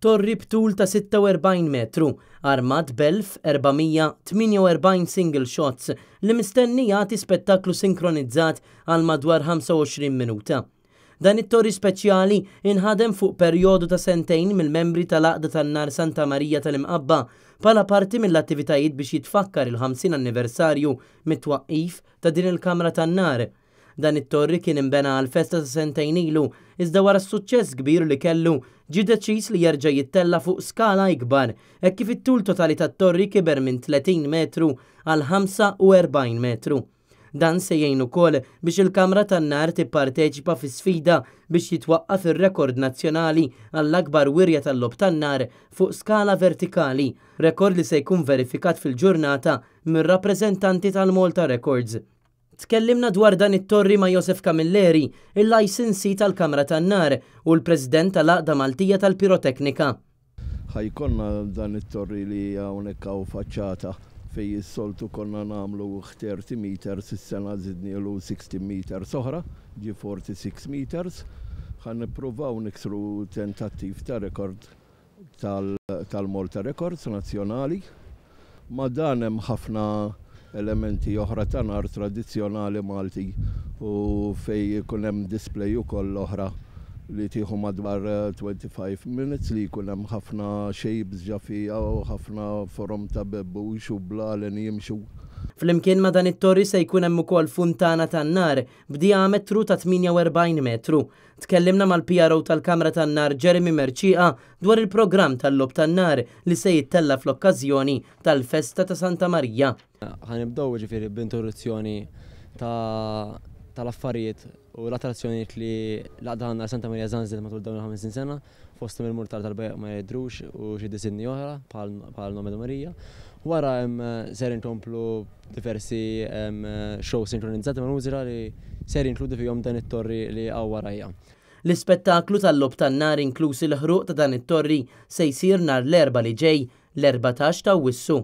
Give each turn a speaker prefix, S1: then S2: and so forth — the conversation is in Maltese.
S1: Torri b'tul ta' 46 metru, armat b'1,448 single shots li mistenni jagħti spettaklu sinkronizzat għal madwar 25 minuta. Dan it-torri speċjali inħadem fuq perjodu ta' sentejn mill-membri tal-Għaqda tan-Nar Santa Marija tal-Imqabba bħala parti mill-attivitajiet biex jitfakkar il-50 anniversarju mit-twaqqif ta' din il-kamra tan-nar. Dan it-torri kien inbena għall-festa ta' sentejn ilu, iżda wara s-suċċess kbir li kellu, ġie deċiż li jerġa' jittella' fuq skala ikbar, hekk kif it-tul totali tat-torri kiber minn 30 metru għal 45 metru. Dan se jgħin ukoll biex il-Kamra tan-Nar tipparteċipa fi sfida biex jitwaqqaf ir-rekord nazzjonali għall-akbar wirja tal-logħob tan-nar fuq skala vertikali, rekord li se jkun verifikat fil-ġurnata mir-rappreżentanti tal-Malta Records. Tkellimna dwar dan it-torri ma' Josef Camilleri, il-licensee tal-Kamra tan-Nar u l-President tal-Għaqda Maltija tal-Piroteknika.
S2: Ħa jkollna dan it-torri li hawnhekk hawn faċċata fejn is-soltu konna nagħmlu 30 meters, is-sena żidnielu 16 meters oħra, ġie 46 meters. Ħa nippruvaw niksru tentattiv ta' rekord tal-Malta Records nazzjonali. Ma' dan hemm ħafna elementi oħra ta' nar tradizzjonali Malti u fejn ikun hemm display ukoll oħra li tieħu madwar 25 minutes li jkun hemm ħafna shapes ġa fiha u ħafna forom ta' bebbux u blalen jimxu.
S1: Flimkien ma' dan it-torri se jkun hemm ukoll funtana tan-nar b'diametru ta' 48 metru. Tkellimna mal-PRO tal-Kamra tan-Nar Jeremy Mercieca dwar il-programm tal-logħob tan-nar li se jittella' fl-okkażjoni tal-festa ta' Santa Marija.
S3: Ħa nibdew jiġifieri b'introduzzjoni tal-affarijiet u l-attrazzjonijiet li l-Għaqda tan-Nar Santa Marija żanżnet matul dawn il-50 sena, fosthom il-murtal tal-bejgħ ma jidhrux u xi disinni oħra bħal Nome de Maria. Wara ser inkomplu diversi shows sinkronizzati mal-mużika li ser jinkludu fihom dan it-torri li hawn warajja.
S1: L-ispettaklu tal-logħob tan-nar inkluż il-ħruq ta' dan it-torri se jsir nhar l-Erbgħa li ġej, l-14 ta' Awwissu.